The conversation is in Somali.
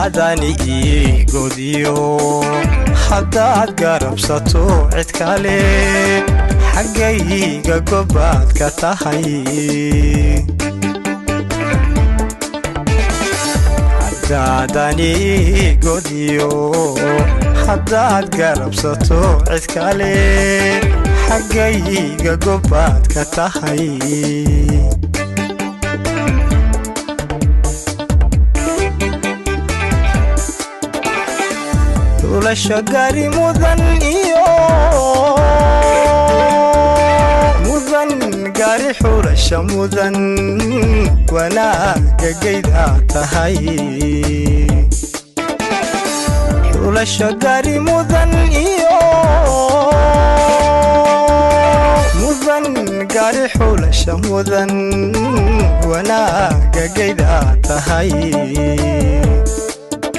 Haddaadani ii godiyo, haddaad garabsato cid kale, xaggayga gobaad ka tahay. Haddaadani ii godiyo, haddaad garabsato cid kale, xaggayga gobaad ka tahay. Xulasho gari mudan iyo mudan, gari xulasha mudan, wanaaga gaydaa tahay. Xulasho gari mudan iyo mudan, gari xulasha mudan, wanaaga gaydaa tahay.